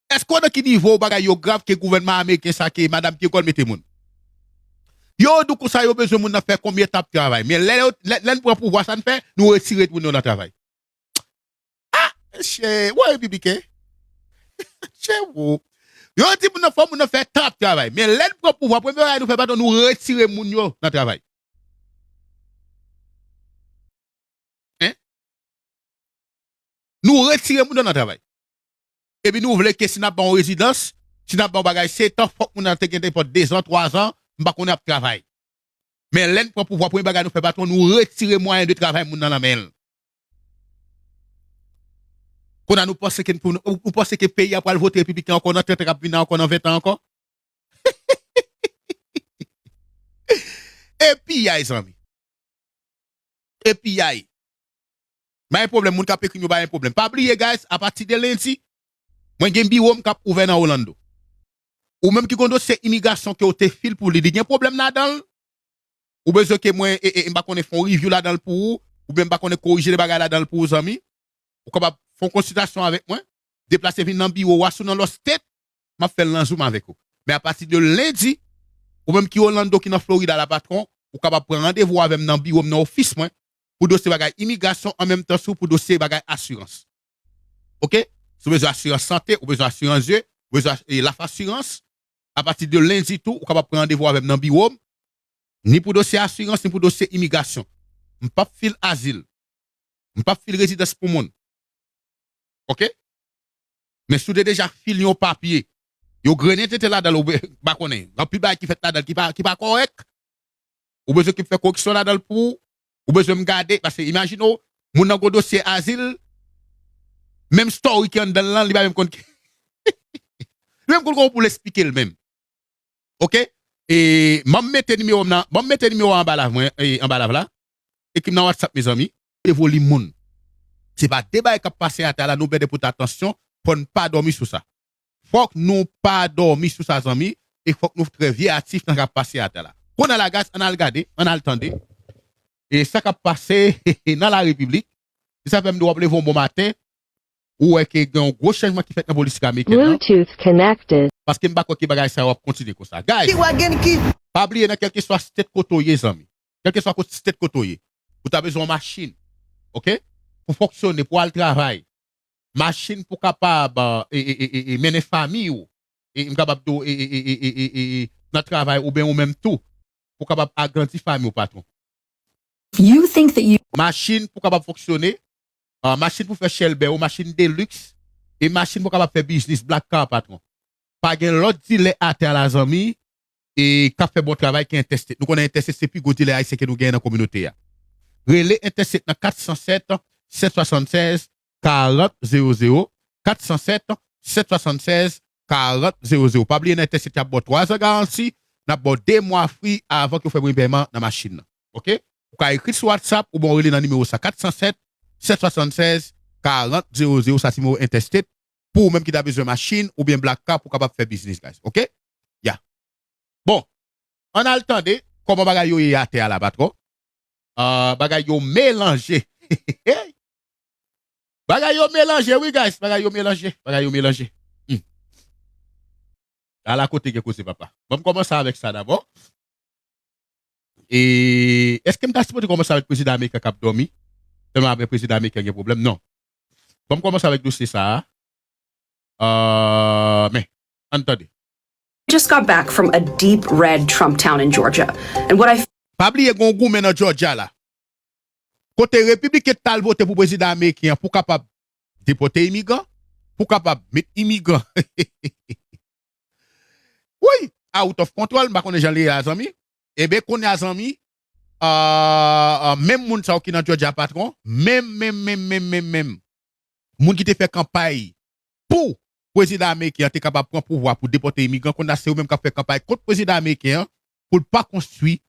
Èske w wè nan ki nivo bagay yo grav ke gouvènman ameriken sa, ke madanm Pyegòl mete moun? Yo di w konsa yo bezwen moun nan fè konbyen tan ap travay. Men lè yo, lè, lè n pran pouvwa, sa n fè, nou retire moun yo nan travay. Ah, mesye, w wè repibliken? Mesye, wo. Yo di moun nan, fò moun nan fè tan ap travay. Men lè n pran pouvwa, premye bagay nou fè, patwon, nou retire moun yo nan travay. Hein? Nou retire moun yo nan travay. Epi nou vle ke si n ap ba w rezidans, si n ap ba w bagay, se tan fòk moun nan te gen nenpòt de zan, twa zan, m pa konnen, ap travay. Men lè n pran pouvwa, premye bagay nou fè, patwon, nou retire mwayen de travay moun nan nan men l. Kounye a nou panse ke, nou, nou panse ke peyi a pral vote repibliken ankò nan trant an k ap vin nan, ankò nan ven tan ankò? E piyay, zanmi. E piyay. Pa gen pwoblèm, moun k ap ekri m yo, pa gen pwoblèm. Pa bliye, guys, apati de lendi, mwen gen biwo m k ap ouvè nan Orlando. Ou menm ki gon dosye imigrasyon ke w te fil pou li, li gen pwoblèm ladan l, ou bezwen ke mwen, e, e, e, m pa konnen, fè yon review ladan l pou ou, oubyen m pa konnen, korije de bagay ladan l pou ou, zanmi, ou kapab fè yon konsiltasyon avèk mwen, deplase vin nan biwo w a, si w nan lòt state, m ap fè l nan Zoom avèk ou. Men apati de lendi, ou menm ki Orlando, ki nan Florida la, patwon, ou kapab pran randevou avè m nan biwo m, nan ofis mwen, pou dosye bagay imigrasyon, an menm tan si w pou dosye bagay asirans. Oke? Si w bezwen asirans sante, ou bezwen asirans zye, ou bezwen as-, e, laf asirans, apati de lendi tou, ou kapab pran randevou avè m nan biwo m, ni pou dosye asirans, ni pou dosye imigrasyon. M p ap fil azil. M p ap fil rezidans pou moun. Oke? Men si w te deja fil yon papye, yo grennen tenten ladan l, ou be-, m pa konnen. Gen anpil bagay ki fèt ladan l ki pa, ki pa kòrèk. Ou bezwen ke m fè koreksyon ladan l pou ou? Ou bezwen m gade? Paske imajine w, moun nan gon dosye azil, menm story ki anndan l lan, li pa menm konn ki, li pa menm konn kòman pou l esplike l menm. Oke? E m ap mete nimewo m nan, m ap mete nimewo a anba live mwen, e, anba live la. Ekri m nan WhatsApp, mezanmi. Evo li moun. Se pa de bagay k ap pase atè a la, nou bède pote atansyon, fò n pa dòmi sou sa. Fòk nou pa dòmi sou sa, zanmi, e fòk nou trè vyeyatif nan sa k ap pase atè a la. Kounye a la, guys, ann al gade, ann al tande. E sa k ap pase nan la repiblik, se sa fè m di w ap leve yon bon maten, ou wè ke gen yon gwo chanjman ki fèt nan politik amerikèn nan. Bluetooth connected. Paske m pa kwè ke bagay sa yo ap kontinye konsa. Guys, pa bliye nan kèlkeswa state kote w ye, zanmi. Kèlkeswa kot state kote w ye. Ou ta bezwen yon machin. Oke? Pou fonksyone, pou al travay. Machin pou kapab, e, e, e, e, e, mennen fanmi w. E, m kapab di w, e, e, nan travay oubyen ou menm tou. Pou kapab agrandi fanmi w, patwon. You think that you Machin pou kapab fonksyone, ah, machin pou fè chèlbè ou, machin de luxe, e machin pou kapab fè biznis, black car, patwon. Pa gen lòt dilè atè a la, zanmi, e k ap fè bon travay ki Interstate. Nou konnen Interstate se pi gwo dilè ayisyen ke nou genyen nan kominote a. Rele Interstate nan kat san sèt, sèt swasann sèz, karant zewo zewo, kat san sèt, sèt swasann sèz, karant zewo zewo. Pa bliye nan Interstate y ap ba w twa zan garanti, n ap ba w de mwa free avan ke w fè premye pèman nan machin nan. Oke? Ou ka ekri sou WhatsApp oubyen w rele nan nimewo sa, kat san sèt, sèt swasann sèz, karant zewo zewo, sa se nimewo Interstate, pou ou menm ki ta bezwen machin oubyen black car pou w kapab fè biznis, guys. Oke? Ya. Bon, ann al tande kòman bagay yo ye atè a la, patwon. Ah, bagay yo melanje. Bagay yo melanje, wi, guys. Bagay yo melanje. Bagay yo melanje. Hmm. Ala kote gen koze, papa. Ban m kòmanse avèk sa dabò. E èske m ta sipoze kòmanse avèk prezidan ameriken k ap dòmi? Sèlman avèk prezidan ameriken gen pwoblèm? Non. Ban m kòmanse avèk dosye sa a. Euh, men, ann tande. Just got back from a deep red Trump town in Georgia. And what I Pa bliye gen yon goumen nan Georgia la. Kote repibliken t al vote pou prezidan ameriken an pou kapab depòte imigran, pou kapab met imigran. Wi, out of control, m pa konnen jan li ye a, zanmi. Ebyen, kounye a, zanmi, euh, euh, menm moun sa yo ki nan Georgia, patwon, menm, menm, menm, menm, menm, menm moun ki te fè kanpay pou prezidan ameriken an te kapab pran pouvwa pou depòte imigran, kounye a se yo menm k ap fè kanpay kont prezidan ameriken an pou l pa konstwi,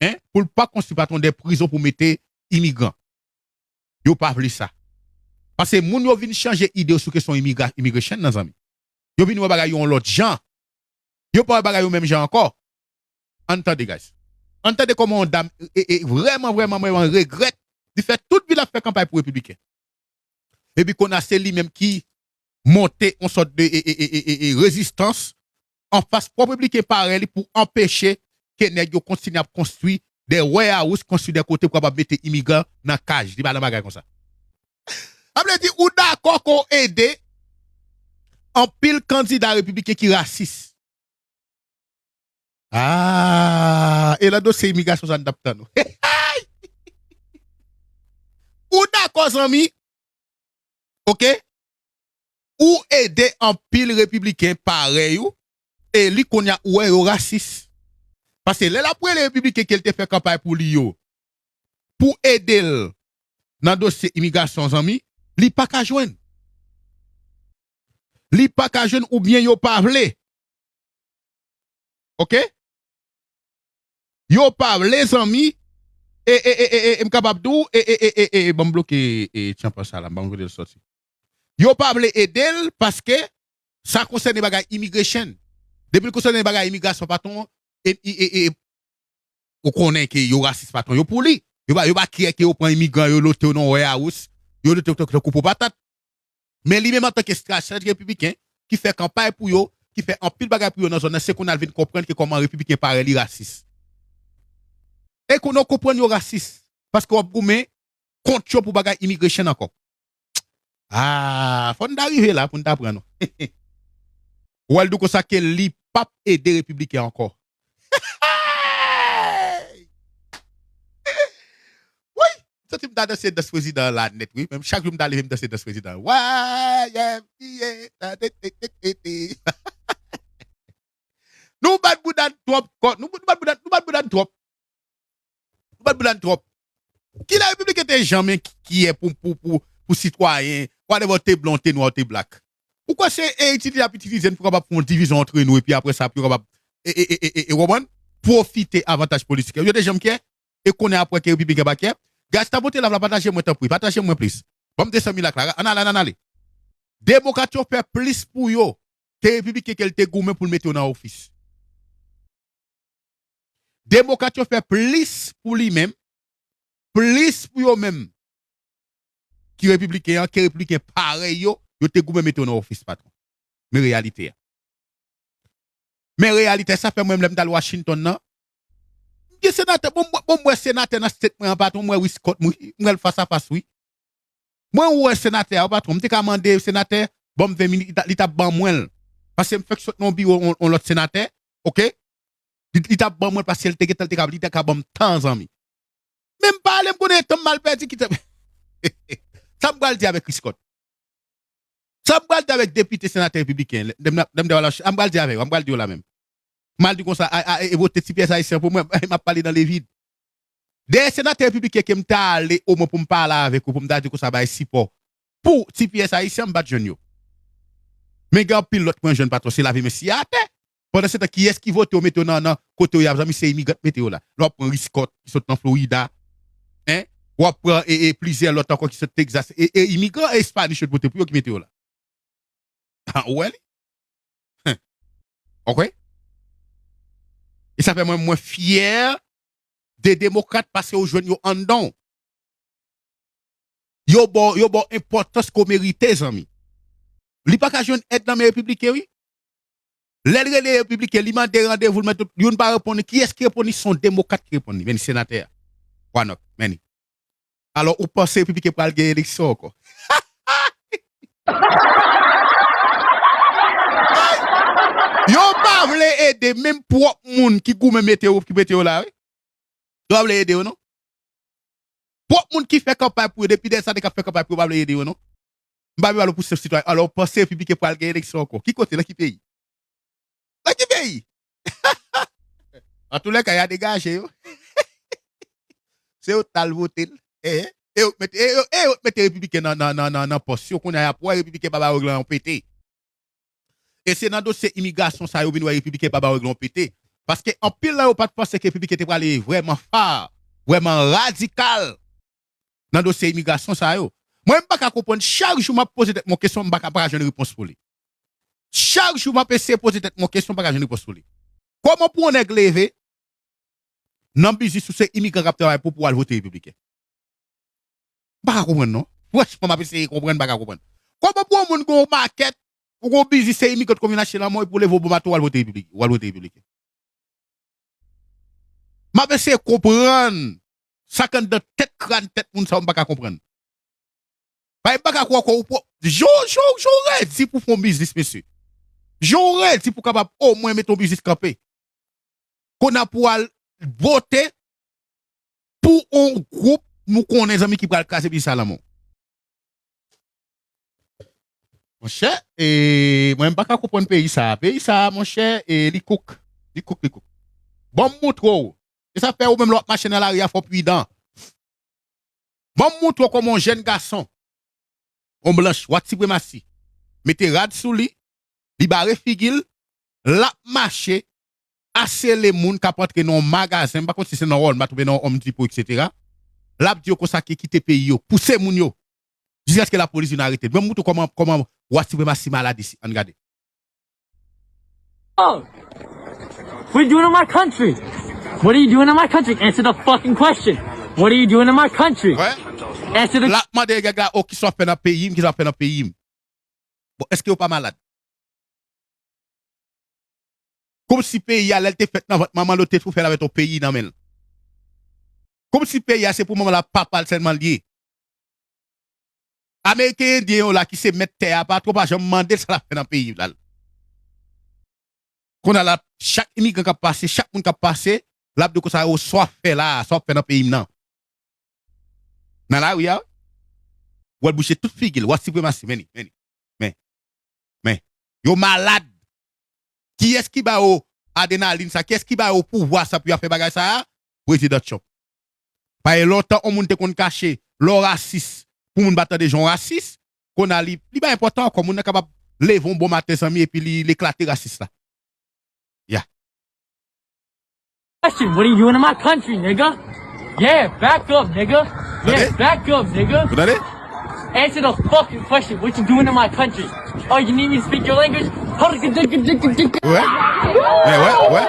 en, pou l pa konstwi, patwon, de prizon pou mete imigran. Yo pa vle sa. Paske moun yo vin chanje ide yo sou kesyon imigra-, immigration nan, zanmi. Yo vin wè bagay yo yon lòt jan. Yo pa wè bagay yo menm jan ankò. Ann tande, guys. Ann tande kòman yon dam e, e, vrèman, vrèman, vrèman regrèt li fè tout vi l ap fè kanpay pou repibliken. Epi kounye a se li menm ki monte yon sòt de e, e, e, e, e, e, rezistans anfas pwòp repibliken parèy li pou anpeche ke nèg yo kontinye ap konstwi de warehouse, konstwi de kote pou kapab mete imigran nan kaj. Li pa nan bagay konsa. Sa vle di ou dakò ke w ede anpil kandida repibliken ki rasis. Ah, e nan dosye imigrasyon sa n t ap tann ou. Ou dakò, zanmi? Oke? Ou ede anpil repibliken parèy ou, e li kounye a ou wè yo rasis. Paske lè l ap rele repibliken ke l te fè kanpay pou li yo, pou ede l nan dosye imigrasyon, zanmi, li pa ka jwenn. Li pa ka jwenn oubyen yo pa vle. Oke? Yo pa vle, zanmi. E, e, e, e, e, e, m kapab di w, e, e, e, e, e, e, ban m bloke, e, tchanpan sa la, m pa konn kote l sòti. Yo pa vle ede l paske sa konsène bagay immigration. Depi l konsène bagay imigrasyon, patwon, e, e, e, e, ou konnen ke yo rasis, patwon, yo pou li. Yo pa, yo pa kyè ke yo pran imigran, yo lote yo nan warehouse, yo lote yo tankou po patat. Men li menm antanke estrateji repibliken ki fè kanpay pou yo, ki fè anpil bagay pou yo nan zòn nan, se kounye a l vin konprann ke kòman repibliken parèy li rasis. E kounye a w konprann yo rasis, paske w ap goumen kont yo pou bagay immigration ankò. Ah, fò n ta rive la pou n ta pran nou. Ou wè l di w konsa ke li p ap ede repibliken ankò. Wi, m santi m ta danse dans prezidan an la nèt, wi. Menm chak jou m ta leve m danse dans prezidan an. Why M P A? Nou bat bouda n twòp kò, nou, nou bat bouda, nou bat bouda n twòp. Nou bat bouda n twòp. Kilè repibliken te janm enkyè pou, pou, pou, pou sitwayen, whatever, te blan, te nwa, te black? Ou kwè se e itilize y ap itilize n pou kapab fè yon divizyon antre nou epi apre sa pou yo kapab e, e, e, e, e, ou konprann? Pwofite avantaj politik yo. Yo te janm kyè? E konnen apre ke repibliken pa kyè? Guys, tapote love la, pataje mwen tanpri, pataje mwen plis. Ban m de san mil like la, ann ale, ann ale. Demokrat yo fè plis pou yo ke repibliken ke l te goumen pou l mete yo nan ofis. Demokrat yo fè plis pou li menm, plis pou yo menm ki repibliken an, ke repibliken parèy yo, yo te goumen mete yo nan ofis, patwon. Men reyalite a. Men reyalite a, sa fè mwen menm lè m t al Washington nan, m gen senatè, bon, m, bon, m wè senatè nan state mwen an, patwon, m wè Wi Scott, m, m wè l fas a fas, wi. Mwen wè senatè a, patwon, m te ka mande senatè, ban m ven minit, li t ap, li t ap ban mwen l. Paske m fèk sot nan yon biwo yon, yon lòt senatè, oke? Li, li t ap ban mwen l paske l te gentan, l te ka, li te ka ban m tan, zanmi. Men m pale, m konnen tan m mal pèdi, kite m. Sa m pral di avèk Wi Scott? Sa m pral di avèk depite, senatè repibliken, lè m, lè m, lè m pral di avè yo, m pral di yo la menm. M al di konsa, a, a, e, e vote T P S ayisyen pou mwen, m ap pale nan levid. Dèyè senatè repibliken ke m ta ale omwen pou m pale avèk yo, pou m ta di konsa bay sipò. Pou T P S ayisyen, m pa t jwenn yo. Men gen anpil lòt mwen jwenn patwon, se lave men siye atè. Pandan se tan, kiyès ki vote yo mete yo nan, nan kote yo ye a, zanmi, se imigran k mete yo la. Lè w ap pran Riscott, ki sot nan Florida, en, w ap pran, e, e, plizyè lòt ankò ki sot Texas, e, e imigran Espanish yo t vote pou yo ki mete yo la. Ou wè li? Hen. Ok? E sa fè mwen, mwen fyè de demokrat paske yo jwenn yo anndan w. Yo ba w, yo ba w enpòtans ke w merite, zanmi. Li pa ka jwenn èd nan men repibliken, wi. Lè l rele repibliken, li mande randevou, l mande tout, youn pa reponn li. Kiyès ki reponn li? Se yon demokrat ki reponn li. Men li senatè a. Warnock, men li. Alò, ou panse repibliken pral gen eleksyon ankò? Yo pa vle ede menm pwòp moun ki goumen mete yo, ki mete yo la, wi. Yo pa vle ede yo, non. Pwòp moun ki fè kanpay pou yo, depi dèzane k ap fè kanpay pou yo, pa vle ede yo, non. M pa vle pale pou sèf sitwayen. Alò, ou panse repibliken pral gen eleksyon ankò? Ki kote? Nan ki peyi? Nan ki peyi? Antoulèka, y a degaje yo. Se yo t al vote l. E, e yo t mete, e yo, e yo t mete repibliken nan, nan, nan, nan, nan pòs yo. Kounye a, y ap wè repibliken pa ba yo règlan yon pete. E se nan dosye imigrasyon sa yo vin wè repibliken pa ba yo règlan yon pete. Paske anpil nan yo pa t panse ke repibliken te prale vrèman fa, vrèman radikal nan dosye imigrasyon sa yo. Mwen, m pa ka konprann, chak jou m ap poze tèt mwen kesyon, m pa ka, pa ka jwenn repons pou li. Chak jou m ap eseye poze tèt mwen kesyon, m pa ka jwenn repons pou li. Kòman pou yon nèg leve nan biznis ou se imigran k ap travay pou, pou w al vote repibliken? M pa ka konprann, non. Franchman, m ap eseye konprann, m pa ka konprann. Kòman pou yon moun gen yon makèt, ou gen yon biznis, se imigran k konn vin achte nan men w, epi w leve w bon maten, w al vote repibliken, w al vote repibliken? M ap eseye konprann sa k anndan tèt, kràn tèt moun sa yo, m pa ka konprann. Bay, m pa ka kwè ankò ou pran, jan, jan, jan w redi pou fè yon biznis, mesye. Jan w redi pou kapab omwen mete yon biznis kanpe. Kounye a pou w al vote pou yon gwoup nou konnen, zanmi, ki pral kraze biznis sa nan men w. Monchè, e, mwen m pa ka konprann peyi sa. Peyi sa, monchè, e, li kouk. Li kouk, li kouk. Ban m montre w. E sa fè ou menm lè w ap mache nan lari a, fò w pridan. Ban m montre w kòman yon jèn gason, yon blanch, white supremacy, mete rad sou li, li bare figi l, l ap mache, asele moun k ap antre nan yon magazen, m pa konn si se nan Walmart oubyen nan yon Home Depot, etsetera. L ap di yo konsa ke kite peyi yo, pouse moun yo, jiskaske lapolis vin arete l. Mwen, m montre w kòman, kòman white supremacy malad isi. Ann gade. Oh. What are you doing in my country? What are you doing in my country? Answer the fucking question. What are you doing in my country? Wè. Answer the L ap mande nèg la, "Oh, kisa w ap fè nan peyi m? Kisa w ap fè nan peyi m?" Bon, èske yo pa malad? Kòmsi peyi a, lè l te fèt nan vant manman l, yo te tou fè l avèk yon peyi nan men l. Kòmsi peyi a, se pou manman l ak papa l sèlman l ye. Ameriken endyen yo la ki se mèt tè a, patwon pa janm mande l sa l ap fè nan peyi l la. Kounye a la, chak imigran k ap pase, chak moun k ap pase, l ap di konsa, "Oh, sa w ap fè la a, sa w ap fè nan peyi m nan?" Nan lari a, wi. W wè l bouje tout figi l, white supremacy, men li, men li. Men, men. Yo malad. Kiyès ki ba yo adrenalin sa? Kiyès ki ba yo pouvwa sa pou y ap fè bagay sa a? Prezidan Trump. Pa gen lontan, yon moun te konn kache lè w rasis, pou moun pa tande jan w rasis, kounye a li, li pa enpòtan ankò, moun nan kapab leve yon bon maten, zanmi, epi li, li eklate rasis la. Yeah. Question, what are you doing in my country, nigga? Yeah, back up, nigga. Yeah, back up, nigga. Ou tande? Answer the fucking question. What you doing in my country? Oh, you need me to speak your language? Wè. Wè, wè, wè.